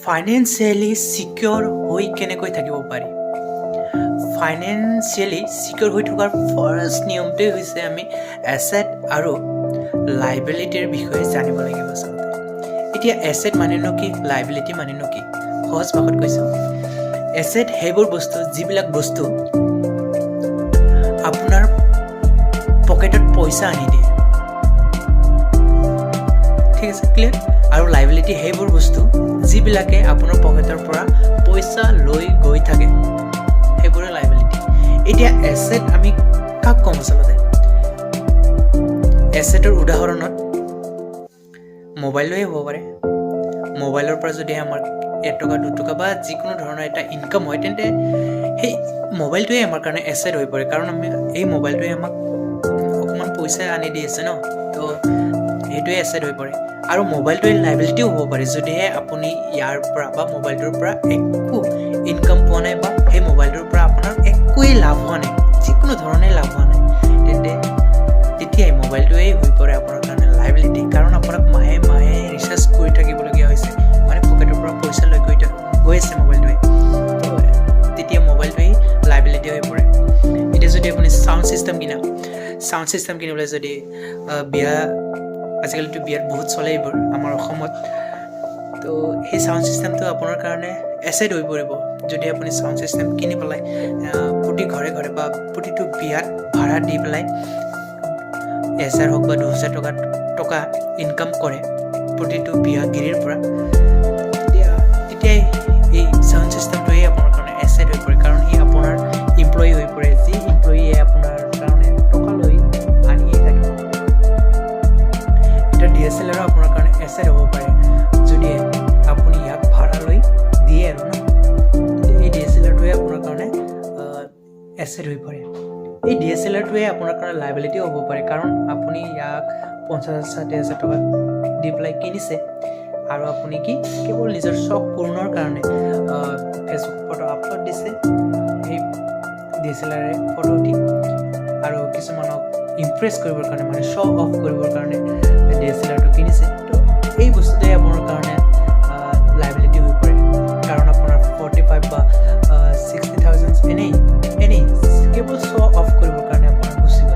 Financially secure হৈ কেনেকৈ থাকিব পাৰি? ফাইনেন্সিয়েলি ছিকিয়ৰ হৈ থকাৰ ফাৰ্ষ্ট নিয়মটোৱেই হৈছে আমি এছেট আৰু লাইবিলিটিৰ বিষয়ে জানিব লাগিব আচলতে। এতিয়া এছেট মানেনো কি, লাইবিলিটি মানেনো কি? সহজ ভাষাত কৈছোঁ, এছেট সেইবোৰ বস্তু যিবিলাক বস্তু আপোনাৰ পকেটত পইচা আনি দিয়ে। ঠিক আছে, ক্লিয়াৰ? আৰু লাইবিলিটি সেইবোৰ বস্তু যিবিলাকে আপোনাৰ পকেটৰ পৰা পইচা লৈ গৈ থাকে, সেইবোৰে লাইবিলিটি। এতিয়া এছেট আমি কাক ক'ম আচলতে? এছেটৰ উদাহৰণত মোবাইলটোৱে হ'ব পাৰে। মোবাইলৰ পৰা যদি আমাৰ 1 টকা, 2 টকা বা যিকোনো ধৰণৰ এটা ইনকাম হয়, তেন্তে সেই মোবাইলটোৱে আমাৰ কাৰণে এছেট হৈ পৰে, কাৰণ আমি এই মোবাইলটোৱে আমাক অকণমান পইচা আনি দি আছে ন। তো সেইটোৱে এছেট হৈ পৰে। আৰু মোবাইলটোৱে লাইবিলিটিও হ'ব পাৰে, যদিহে আপুনি ইয়াৰ পৰা বা মোবাইলটোৰ পৰা একো ইনকাম পোৱা নাই বা সেই মোবাইলটোৰ পৰা আপোনাৰ একোৱেই লাভ হোৱা নাই, যিকোনো ধৰণে লাভ হোৱা নাই, তেন্তে তেতিয়াই মোবাইলটোৱেই হৈ পৰে আপোনাৰ কাৰণে লাইবিলিটি, কাৰণ আপোনাক মাহে মাহে ৰিচাৰ্জ কৰি থাকিবলগীয়া হৈছে, মানে পকেটৰ পৰা পইচা লৈ গৈ আছে মোবাইলটোৱে। তো তেতিয়া মোবাইলটোৱেই লাইবিলিটি হৈ পৰে। এতিয়া যদি আপুনি চাউণ্ড ছিষ্টেম কিনা, চাউণ্ড ছিষ্টেম কিনিবলৈ যদি বিয়া, আজিকালিতো বিয়াত বহুত চলে এইবোৰ আমাৰ অসমত, তো সেই চাউণ্ড ছিষ্টেমটো আপোনাৰ কাৰণে এছেট হৈ পৰিব, যদি আপুনি চাউণ্ড ছিষ্টেম কিনি পেলাই প্ৰতি ঘৰে ঘৰে বা প্ৰতিটো বিয়াত ভাড়া দি পেলাই 1000 হওক বা 2000 টকা ইনকাম কৰে প্ৰতিটো বিয়াগিৰিৰ পৰা, তেতিয়াই এই চাউণ্ড ছিষ্টেমটোৱেই আপোনাৰ কাৰণে এছেট হৈ পৰে, কাৰণ ই আপোনাৰ এমপ্লয়ী হৈ পৰে, যি এমপ্লয়ীয়ে আপোনাৰ কাৰণে টকা লৈ আনিয়ে থাকে। এতিয়া ডিএছএলআৰো আপোনাৰ কাৰণে এছেট হ'ব পাৰে, যদি আপুনি ইয়াক ভাড়ালৈ দিয়ে আৰু ন, তেতিয়া এই ডিএছএলআৰটোৱে আপোনাৰ কাৰণে এছেট হৈ পৰে। এই ডিএছএলআৰটোৱে আপোনাৰ কাৰণে লাইবিলিটিও হ'ব পাৰে, কাৰণ আপুনি ইয়াক 50,000, 60,000 টকাত দি পেলাই কিনিছে আৰু আপুনি কি কেৱল নিজৰ চখ পূৰণৰ কাৰণে ফেচবুক ফটো আপলোড দিছে সেই ডিএছএলআৰে ফটো উঠি আৰু কিছুমানক ইমপ্ৰেছ কৰিবৰ কাৰণে, মানে শ্ব' অফ কৰিবৰ কাৰণে ডিএছএলআৰটো কিনিছে। তো এই বস্তুটোৱে আপোনাৰ কাৰণে লাইবিলিটি হৈ পৰে, কাৰণ আপোনাৰ 45 বা 60,000 এনেই এনেই কেৱল শ্ব' অফ কৰিবৰ কাৰণে আপোনাৰ গুচি গ'ল।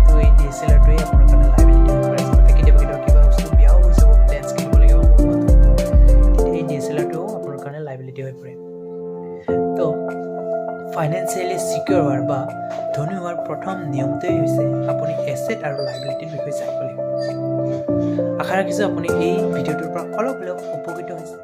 তো এই ডিএছএলআৰটোৱে আপোনাৰ কাৰণে লাইবিলিটি হৈ পৰে আচলতে। কেতিয়াবা কেতিয়াবা কিবা বস্তু বেয়াও হৈ যাব, লেন্স কিনিব লাগিব, তেতিয়া এই ডিএছএলআৰটোও আপোনাৰ কাৰণে লাইবিলিটি হৈ পৰে। তো ফাইনেন্সিয়েলি ছিকিয়ৰ হোৱাৰ বা ধনী হোৱাৰ প্ৰথম নিয়মটোৱেই হৈছে আপুনি এছেট আৰু লাইবিলিটিৰ বিষয়ে জানিব লাগিব। আশা ৰাখিছোঁ আপুনি এই ভিডিঅ'টোৰ পৰা অলপ হ'লেও উপকৃত হৈছে।